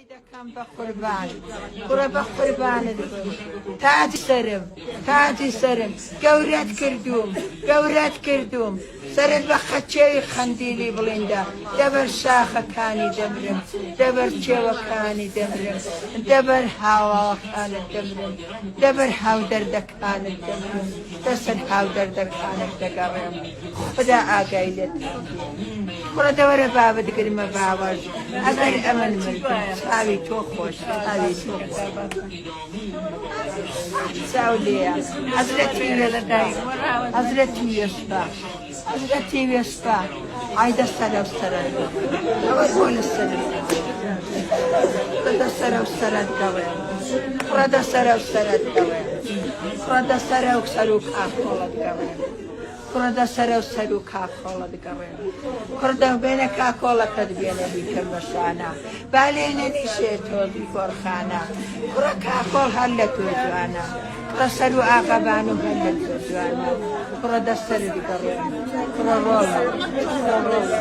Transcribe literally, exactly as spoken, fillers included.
Dekan be qurban, kura be qurbanê bim. Tacî serim, tacî serim. Gewret kirdûm, gewret kirdûm. Seret be xeçeyî qendîlî bilînda. Dever şaxekanî demrim, dever çêwekanî demrim, dever hawakanî demrim, dever hawderdekanî demrim. Te ser hawderdekanî degerem. Xuda agayî lê tê. Kura de were bavê digirime bawaj. Eger emin mirdim, çavî to xweş, çavî to xweş. Sawliya. Hazretî Wespa. Hazretî Wespa. Hazretî Wespa. Ayda sere û sere. Ewe gol sere. Kura de sere û sere dewe. Kura de sere û sere dewe. Kura de sere û sere û kakola dewe. Kura de sere û sere û kakola digerê. Kura de bêne kakola te dibêne bî kirmeşana. Balê nedîşê toz bî korxana. Kura kakol helle to ciwana. Kura ser û axeban û helle to ciwana. Kura de sere digerê. Kura rola. Kura rola.